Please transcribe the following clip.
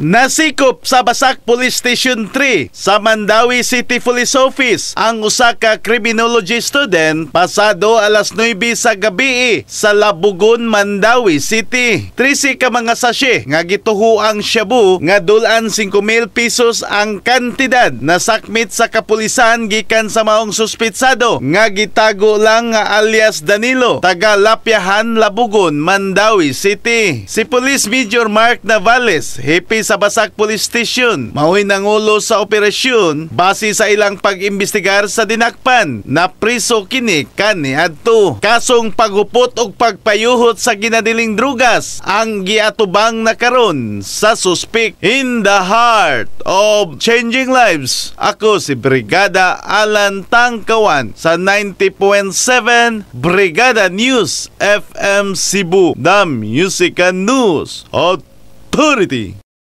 Nasikop sa Basak Police Station 3 sa Mandaue City Police Office ang usa ka criminology student pasado alas 9 sa gabi sa Labugon, Mandaue City. 13 ka mga sachet nga gituhuang shabu nga dul-an 5,000 pesos ang kantidad nasakmit sa kapulisan gikan sa maong suspitsado nga gitago lang nga alias Danilo, taga Lapyahan, Labugon, Mandaue City. Si Police Major Mark Navales, hepe sa Basak Police Station, mao'y nangulo sa operasyon. Base sa ilang pag-imbestigar sa dinakpan, napriso kini kaniadto. Kasong paghupot og pagpayuhot sa ginadiling drugas ang giatubang na karon sa suspek. In the heart of changing lives, ako si Brigada Alan Tangkawan sa 90.7 Brigada News FM Cebu, the Music and News Authority.